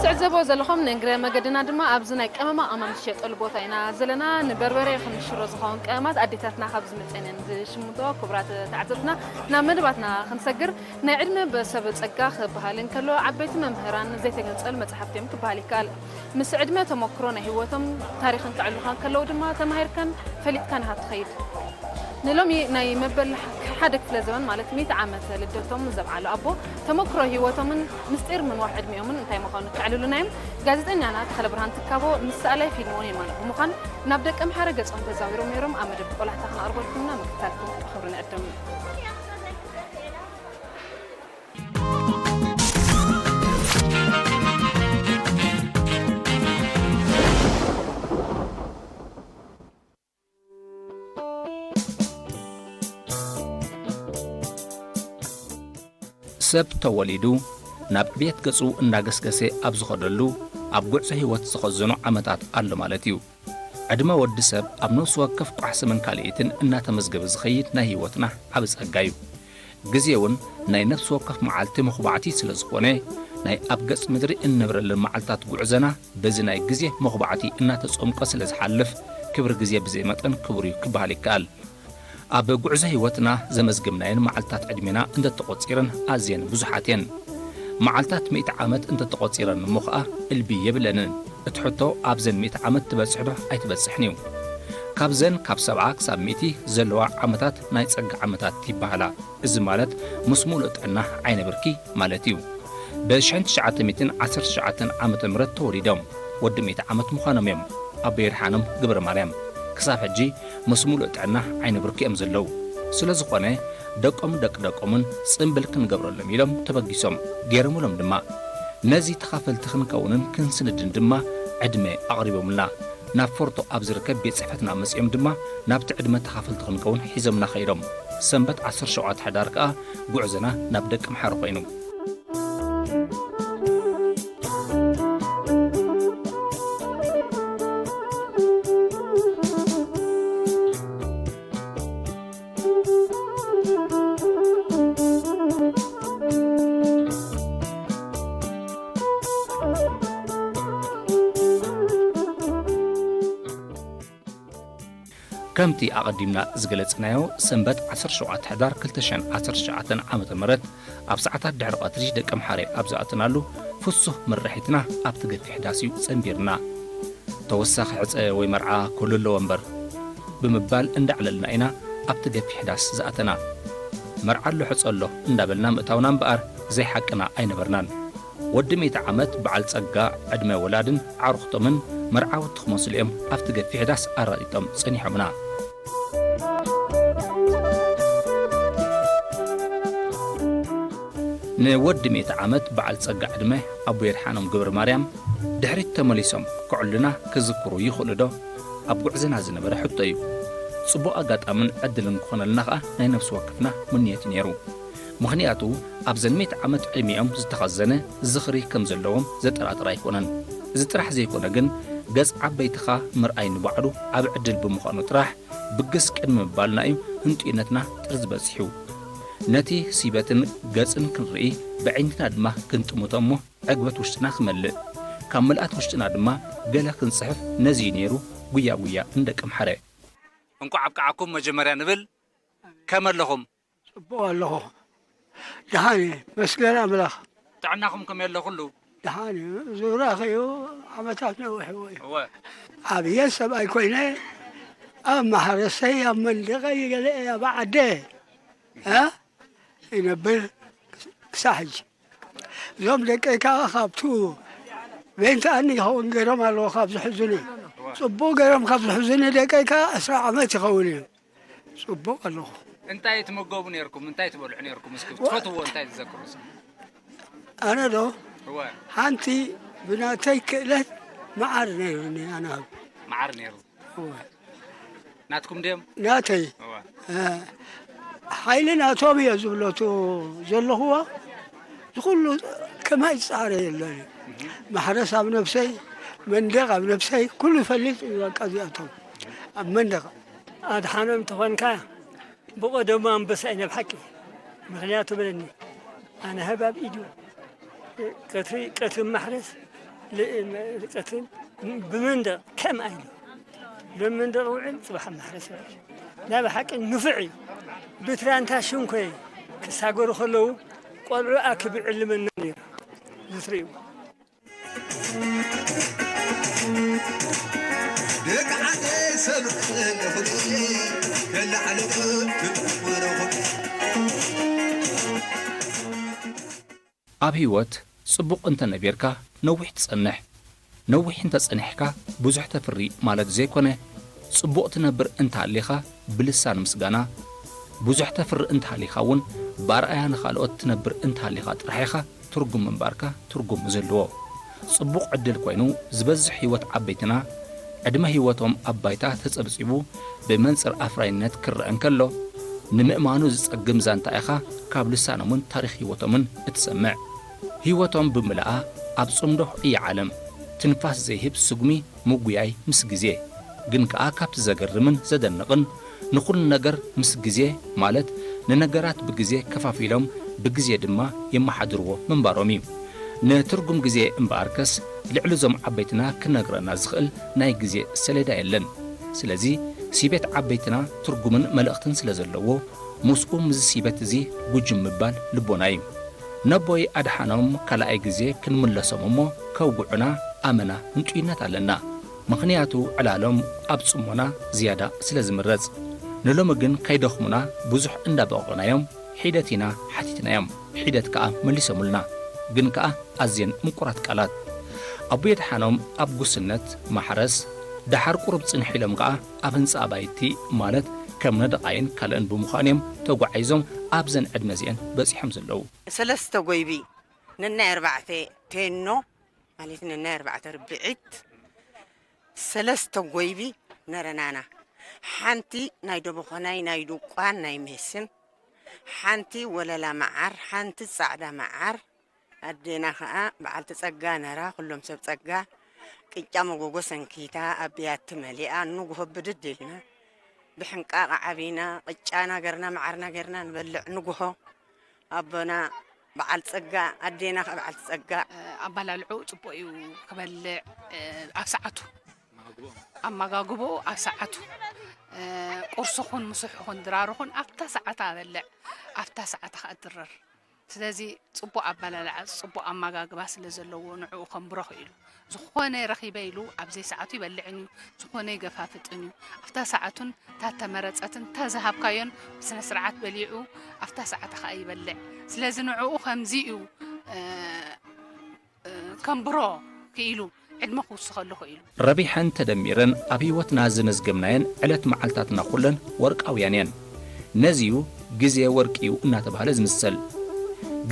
ትዕዘቦ ዘለኹም ንእግረ መገድና ድማ ኣብዚ ናይ ቀመማ ቀመም ዝሸጠሉ ቦታ ኢና ዘለና። ንበርበረ ይኹን ንሽሮ ዝኸውን ቀመማት ኣዴታትና ካብ ዝመፀን እየን ዝሽምቶ። ክቡራት ተዓዘብትና ናብ መደባትና ክንሰግር ናይ ዕድመ ሰብ ጸጋ ክበሃል እንከሎ ዓበይቲ መምህራን ዘይተገልጸሉ መጽሓፍቲ እዮም ክበሃል ይከኣል። ምስ ዕድመ ተመክሮ ናይ ህይወቶም ታሪኽን ከዕልሉኻ እንከለዉ ድማ ተማሂርካን ፈሊጥካን ኢኻ ትኸይድ። ንሎሚ ናይ መበል ሓደ ክፍለ ዘበን ማለት ሚእቲ ዓመት ልደቶም ዘብዓሉ ኣቦ ተመክሮ ህይወቶምን ምስጢር ምንዋሕ ዕድሚኦምን እንታይ ምዃኑ ከዕልሉና እዮም። ጋዜጠኛና ተኸለ ብርሃን ትካቦ ምስ ሰኣላይ ፊልሞን የማነ ብምዃን ናብ ደቀምሓረ ገጾም ተዛዊሮም ነይሮም። ኣብ መደብ ቆላሕታ ክነቕርበልኩምና ምክታልኩም ብኽብሪ ንዕድም። ሰብ ተወሊዱ ናብ ዕብየት ገጹ እንዳገስገሰ ኣብ ዝኸደሉ ኣብ ጉዕዞ ህይወት ዝኸዘኖ ዓመታት ኣሎ ማለት እዩ። ዕድመ ወዲ ሰብ ኣብ ነፍሲ ወከፍ ቋሕ ሰመን ካልኢትን እናተመዝገበ ዝኸይድ ናይ ህይወትና ዓቢ ጸጋ እዩ። ግዜ እውን ናይ ነፍሲ ወከፍ መዓልቲ መኹባዕቲ ስለ ዝኾነ ናይ ኣብ ገጽ ምድሪ እንነብረለን መዓልታት ጉዕዞና በዚ ናይ ግዜ መኹባዕቲ እናተጸምቀ ስለ ዝሓልፍ ክብሪ ግዜ ብዘይ መጠን ክቡር እዩ ክበሃል ይከኣል። ኣብ ጉዕዞ ህይወትና ዘመዝገብናየን መዓልታት ዕድሜና እንተተቖጺረን ኣዝየን ብዙሓት እየን። መዓልታት ሚእቲ ዓመት እንተተቖጺረን እሞ ኸኣ እልቢ የብለንን። እቲ ሕቶ ኣብዘን ሚእቲ ዓመት ትበጽሕ ዶ ኣይትበጽሕን እዩ። ካብዘን ካብ ሰብዓ ክሳብ ሚእቲ ዘለዋ ዓመታት ናይ ጸጋ ዓመታት ይበሃላ። እዚ ማለት ምስ ሙሉእ ጥዕና ዓይነ ብርኪ ማለት እዩ። ብ ሽሕን ትሽዓተ ሚእትን ዓሰርተ ትሽዓተን ዓመተ ምህረት ተወሊዶም ወዲ ሚእቲ ዓመት ምዃኖም እዮም ኣቦ የድሓኖም ገብረማርያም። ክሳብ ሕጂ ምስ ሙሉእ ጥዕና ዓይነ ብርኪ እዮም ዘለዉ። ስለ ዝኾነ ደቆምን ደቂ ደቆምን ጽምብል ክንገብረሎም ኢሎም ተበጊሶም። ገይሮምሎም ድማ። ነዚ ተኻፈልቲ ክንከውንን ክንስንድን ድማ ዕድመ ኣቕሪቦምልና። ናብ ፎርቶ ኣብ ዝርከብ ቤት ጽሕፈትና መጺኦም ድማ ናብቲ ዕድመ ተኻፈልቲ ክንከውን ሒዞምና ከይዶም። ሰንበት ዓሰርተ ሸውዓተ ሕዳር ከኣ ጉዕዞና ናብ ደቀምሓረ ኮይኑ። ከምቲ ኣቐዲምና ዝገለጽናዮ፣ ሰንበት ዓሰርተ ሸውዓተ ሕዳር ክልተ ሽሕን ዓሰርተ ትሽዓተን ዓመተ ምህረት ኣብ ሰዓታት ድሕሪ ቀትሪ ደቀምሓረ ኣብ ዝኣተናሉ ፍሱህ ምርሒትና ኣብቲ ገፊሕ ዳስ እዩ ጸንቢርና። ተወሳኺ ሕጸ ወይ መርዓ ክህሉ ኣለዎ እምበር ብምባል እንዳዕለልና ኢና ኣብቲ ገፊሕ ዳስ ዝኣተና። መርዓ ኣሎ ሕጸ ኣሎ እንዳበልና ምእታውና እምበኣር ዘይሓቅና ኣይነበርናን። ወዲ ሚእቲ ዓመት በዓል ጸጋ ዕድመ ወላድን ኣዕሩኽቶምን መርዓውቲ ክመስሉ እዮም ኣብቲ ገፊሕ ዳስ ኣራጢጦም ጸኒሖምና። ንወዲ ሚእቲ ዓመት በዓል ጸጋ ዕድመ ኣቦ የድሓኖም ገብረማርያም ድሕሪት ተመሊሶም ክዕሉና ክዝክሩ ይኽእሉ ዶ? ኣብ ጉዕዞና ዝነበረ ሕቶ እዩ። ጽቡቕ ኣጋጣምን ዕድልን ክኾነልና ኸኣ ናይ ነፍሲ ወከፍና ምንየት እዩ ነይሩ። ምኽንያቱ ኣብዘን ሚእቲ ዓመት ዕድሚኦም ዝተኸዘነ ዝኽሪ ከም ዘለዎም ዘጠራጥር ኣይኮነን። እዚ ጥራሕ ዘይኮነ ግን ገጽ ዓበይትኻ ምርኣይ ንባዕሉ ዓቢ ዕድል ብምዃኑ ጥራሕ ብግስ ቅድሚ ምባልና እዩ ህንጡይነትና ጥርዚ በጺሑ። ነቲ ስይበትን ገጽን ክንርኢ ብዕይንትና ድማ ክንጥምቶ እሞ ዕግበት ውሽጥና ክመልእ ካብ ምልኣት ውሽጥና ድማ ገለ ክንጽሕፍ ነዚ እዩ ነይሩ ጉያ ጉያ እንደቀምሓረ። እንቋዕ ኣብቅዓኩም መጀመርያ ንብል። ከመይ ኣለኹም? ጽቡቕ ኣለኹ። ደሓን እየ፣ መስገን ኣምላኽ። ጥዕናኹም ከመይ ኣሎ ኩሉ? ደሓን እዩ። ዙራኺ እዩ፣ ዓመታት ነዊሕዎ እዩ። እወ። ዓብየ ሰብኣይ ኮይነ፣ ኣብ ማሕረሰይ፣ ኣብ መንደቐይ፣ ገለ እየ፣ ኣብ ዓደ፣ እ? ይነብር ክሳዕ ሕጂ። እዞም ደቀይ ከዓ ካብቱ ቤንተኣኒ ይኸውን ገይሮም ኣለዎ ካብ ዝሕዙኒ። ጽቡቕ ገይሮም ካብ ዝሕዙኒ ደቀይ ከዓ ዕስራ ዓመት ይኸውን እዩ። ጽቡቕ ኣለኹ። እንታይ ትምገቡ ነይርኩም? እንታይ ትበልዑ ነይርኩም? እስኪ ትፈትዎ እንታይ ትዘክሩ እስኪ? ኣነ ዶ? እወ። ሓንቲ ብናተይ ክእለት መዓር ነይሩኒ ኣነ ኣብ መዓር ነይሩ። እወ። ናትኩም ድዮም? ናተይ። እወ። እ፣ ሓይሊ ናቶም እየ ዝብለቱ ዘለኹዎ። ዝኹሉ ከማይ ዝጸዓረ የለን። ማሕረስ ኣብ ነብሰይ፣ መንደቕ ኣብ ነብሰይ፣ ኩሉ ይፈልጥ እዩ በቃ እዚኣቶም። ኣብ መንደቕ። ኣድሓኖም እንተኾንካ ብቐደሙ ኣንበሳ እዩ ናይ ብሓቂ። ምኽንያቱ በለኒ፣ ኣነ ህባብ ኢዱ ቀትሪ፣ ቀትሪ ማሕረስ፣ ልእም ርቀትን ብመንደቕ ከም ኣይሉ ሎም መንደቕ ውዕል ጽባሕ ማሕረስ ውዕል ናይ ብሓቂ ንፉዕ እዩ። ብትራንታ ሽንኮይ ክሳገሩ ከለዉ ቆልዑ ኣክብ ዕልመና ነይሩ ዝትርእይዎ። ደቂ ዓደይ ሰሉጥ ዘለኹም ከላዕለኹም ትጥመረኹም ኣብ ህይወት ጽቡቕ እንተ ነቢርካ ነዊሕ ትጸንሕ። ነዊሕ እንተ ጸኒሕካ ብዙሕ ተፍሪ ማለት ዘይኮነ፣ ጽቡቕ ትነብር እንተ ሃሊኻ ብልሳን ምስጋና፣ ብዙሕ ተፍሪ እንተ ሃሊኻ እውን ብኣርኣያ ንኻልኦት ትነብር እንተ ሃሊኻ ጥራሕ ኢኻ ትርጉም ምንባርካ ትርጉም ዝህልዎ። ጽቡቕ ዕድል ኮይኑ ዝበዝሕ ህይወት ዓበይትና ዕድመ ህይወቶም ኣብ ባይታ ተጸብጺቡ ብመንጽር ኣፍራይነት ክረአ እንከሎ፣ ንምእማኑ ዝጸግም ዛንታ ኢኻ ካብ ልሳኖምን ታሪኽ ህይወቶምን እትሰምዕ። ህይወቶም ብምልኣ ኣብ ጽምዶ እያ ዓለም። ትንፋስ ዘይህብ ስጉሚ ምጉያይ ምስ ግዜ። ግን ከኣ ካብቲ ዘገርምን ዘደንቕን ንኹሉ ነገር ምስ ግዜ ማለት ንነገራት ብግዜ ከፋፊሎም ብግዜ ድማ የመሓድርዎ ምንባሮም እዩ። ንትርጉም ግዜ እምበኣርከስ ልዕሊ እዞም ዓበይትና ክነግረና ዝኽእል ናይ ግዜ ሰሌዳ የለን። ስለዚ ሲቤት ዓበይትና ትርጉምን መልእኽትን ስለ ዘለዎ ምስኡ ምስዚ ሲበት እዚ ጉጅም ምባል ልቦና እዩ። ነቦይ ኣድሓኖም ካልኣይ ግዜ ክንምለሶም እሞ ከውግዑና ኣመና ህንጡይነት ኣለና። ምኽንያቱ ዕላሎም ኣብ ጽሞና ዝያዳ ስለ ዝምረጽ። ንሎሚ ግን ከይደኽሙና ብዙሕ እንዳበቐቕናዮም ሒደት ኢና ሓቲትናዮም። ሒደት ከኣ መሊሶምልና። ግን ከኣ ኣዝየን ምቁራት ቃላት። ኣቡየ ኣድሓኖም ኣብ ጉስነት፣ ማሕረስ፣ ደሓር ቁሩብ ጽንሕ ኢሎም ከኣ ኣብ ህንጻ ኣባይቲ ማለት ከም ነደቓይን ካልእን ብምዃን እዮም ተጓዒዞም ኣብዘን ዕድመ እዚአን በጺሖም ዘለዉ። ሰለስተ ጎይቢ ነናይ ኣርባዕተ ቴኖ ማለት ነናይ ኣርባዕተ ርብዒት ሰለስተ ጎይቢ ነረናና። ሓንቲ ናይ ደቦኾናይ ናይ ዱቋን ናይ ሜስን፣ ሓንቲ ወለላ መዓር፣ ሓንቲ ጻዕዳ መዓር፣ ኣዴና ኸኣ በዓልቲ ጸጋ ነራ፣ ኩሎም ሰብ ጸጋ። ቅጫ መጎጎ ሰንኪታ ኣብ ብያቲ መሊኣ፣ ንጉሆ ብድድ ኢልና ብሕንቃቕ ዓቢና፣ ቅጫና ገርና መዓርና ገርና ንበልዕ ንጉሆ። ኣቦና በዓል ጸጋ፣ ኣዴና ኸኣ በዓልቲ ጸጋ። ኣባላልዕኡ ጽቡቕ እዩ ክበልዕ፣ ኣብ ሰዓቱ ኣመጋግብኡ ኣብ ሰዓቱ፣ ቁርሲ ኹን ምስሑ ኹን ድራሩ ኹን ኣብታ ሰዓታ በልዕ፣ ኣብታ ሰዓታ ኸኣ ድረር። ስለዚ ጽቡቕ ኣበላልዓ ጽቡቕ ኣመጋግባ ስለ ዘለዎ ንዕኡ ከንብሮ ኽኢሉ። ዝኾነ ረኺበ ኢሉ ኣብ ዘይሰዓቱ ኣይበልዕን እዩ፣ ዝኾነ ኣይገፋፍጥን እዩ። ኣብታ ሰዓቱን እታ እተመረጸትን እታ ዝሃብካዮን ብስነ ስርዓት በሊዑ ኣብታ ሰዓታ ኸኣ ይበልዕ። ስለዚ ንዕኡ ኸምዚ እዩ ከንብሮ ኽኢሉ። ዕድመ ክውስኸሉ ኽኢሉ። ረቢሐን ተደሚረን ኣብ ህይወትና ዘመዝገብናየን ዕለት መዓልታትና ኹለን ወርቃውያን እየን። ነዚዩ ግዜ ወርቂዩ እናተባህለ ዝምሰል።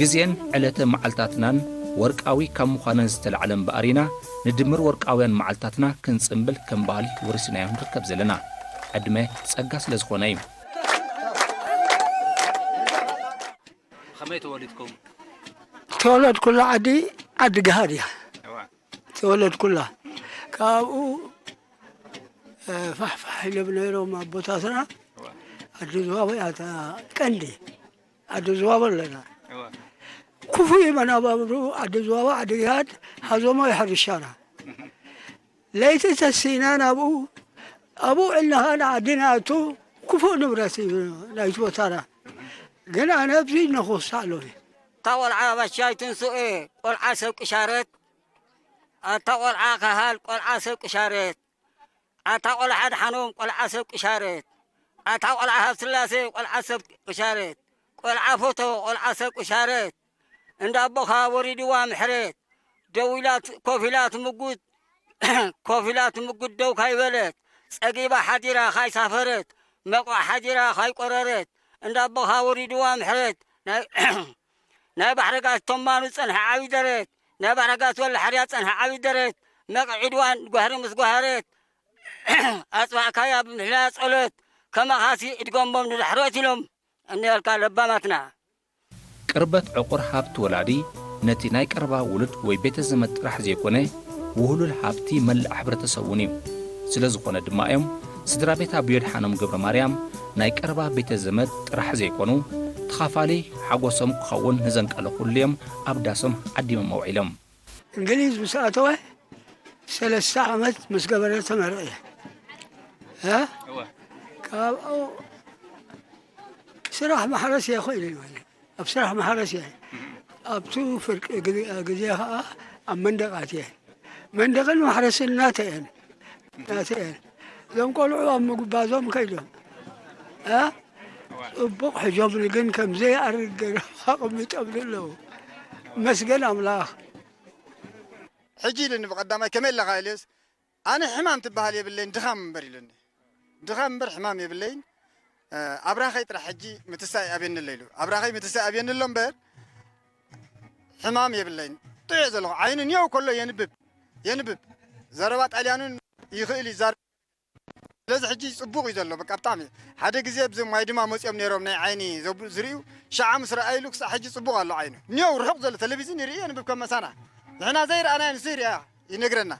ግዜን ዕለተ መዓልታትናን ወርቃዊ ካብ ምዃነን ዝተላዕለ እምበኣር ኢና ንድምር ወርቃውያን መዓልታትና ክንጽምብል ከም ባህሊ ወሪስናዮ ንርከብ ዘለና። ዕድመ ጸጋ ስለ ዝኾነ እዩ። ከመይ ተወሊድኩም? ተወለድኩላ ዓዲ ዓዲ ገሃድ እያ። ተወለድኩላ ካብኡ ፋሕፋሕ ኢሎም ነይሮም ኣቦታትና። ዓዲ ዝዋቦ እያ እታ ቀንዲ ዓዲ ዝዋቦ ኣለና። ክፉእ እዩ መናባብሩ ዓዲ ዝዋቦ ዓዲ ገሃድ ሓዞሞ እዩ ሕርሻና። ለይቲ ተሲእና ናብኡ ኣብኡ ውዒልና ኸኣ ንዓዲ ንኣቱ። ክፉእ ንብረት እዩ ናይቲ ቦታና። ግን ኣነ ኣብዚ ነኹስ ኣለኹ። ኣታ ቖልዓ ባሻይ ትንሱኤ ቖልዓ ሰብ ቅሻረት። ኣታ ቖልዓ ካሃል ቖልዓ ሰብ ቅሻረት። ኣታ ቖልዓ ኣድሓኖም ቖልዓ ሰብ ቅሻረት። ኣታ ቖልዓ ሃብስላሴ ቖልዓ ሰብ ቅሻረት። ቖልዓ ፎቶ ቖልዓ ሰብ ቅሻረት። እንዳ ኣቦኻ ወሪድዋ ምሕረት። ደው ኢላ ኮፍ ኢላ ትምጉት ኮፍ ኢላ ትምጉት ደው ካይበለት፣ ጸጊባ ሓዲራ ካይሳፈረት፣ መቑዕ ሓዲራ ካይቆረረት፣ እንዳ ኣቦኻ ወሪድዋ ምሕረት፣ ናይ ባሕረጋት ቶማኑ ጸንሐ ዓቢ ደረት፣ ናይ ባሕረጋት ወላ ሓርያ ጸንሐ ዓቢ ደረት፣ መቕዒ ዒድዋን ጓህሪ ምስ ጓሃረት፣ ኣጽዋዕካያ ብምሕላያ ጸሎት፣ ከማኻሲ እድገሞም ንዳሕሮት ኢሎም እኒኣልካ ለባማትና። ቅርበት ዕቑር ሃብቲ ወላዲ ነቲ ናይ ቀረባ ውሉድ ወይ ቤተ ዘመድ ጥራሕ ዘይኮነ ውህሉል ሃብቲ መላእ ሕብረተሰብ እውን እዩ። ስለ ዝኾነ ድማ እዮም ስድራ ቤት ኣቢ ኣድሓኖም ገብረማርያም ናይ ቀረባ ቤተ ዘመድ ጥራሕ ዘይኮኑ ተኻፋሊ ሓጎሶም ክኸውን ንዘንቀለኹሉ እዮም ኣብ ዳሶም ዓዲሞም ኣውዒሎም። እንግሊዝ ምስ ኣተወ ሰለስተ ዓመት ምስ ገበረ ተመረቐ። እ? እወ። ካብኡ ስራሕ ማሕረስ እየ ኮይነ ማለት ኣብ ስራሕ ማሕረስ እየ። ኣብቱ ፍርቂ ግዜ፣ ግዜ ኸዓ ኣብ መንደቓት እየ። መንደቕን ማሕረስን ናተ እየን፣ ናተ እየን። እዞም ቆልዑ ኣብ ምጉባዞም ከይዶም፣ እ? ጽቡቕ ሕጆምኒ ግን ከም ዘይኣርግ ገይሮም ኣቐሚጦምኒ ኣለዉ። መስገን ኣምላኽ። ሕጂ ኢሉኒ ብቐዳማይ፣ "ከመይ ኣለኻ?" ኢለዮስ፣ "ኣነ ሕማም ትበሃል የብለይን፣ ድኻም እምበር" ኢሉኒ። "ድኻም እምበር ሕማም የብለይን፣ እ፣ ኣብራኸይ ጥራሕ ሕጂ ምትሳእ ኣብየኒ ኣሎ" ኢሉ። ኣብራኸይ ምትሳእ ኣብየኒ ኣሎ እምበር ሕማም የብለይን። ጥዑየ ዘለኹ። ዓይኑ ኔው ከሎ የንብብ፣ የንብብ። ዘረባ ጣልያኑን ይኽእል ይዛረብ። ስለዚ ሕጂ ጽቡቕ እዩ ዘሎ፣ በቃ ብጣዕሚ። ሓደ ግዜ ብዞም ማይ ድማ መጺኦም ነይሮም ናይ ዓይኒ ዘቡ-፣ ዝርእዩ፣ ሸዓ ምስ ረኣይሉ ክሳዕ ሕጂ ጽቡቕ ኣሎ ዓይኑ። ኔው ርሑቕ ዘሎ ቴሌቪዝን ይርኢ የንብብ ከም መሳና። ንሕና ዘይረኣናዮ ንሱ ይርእያ፣ ይነግረና።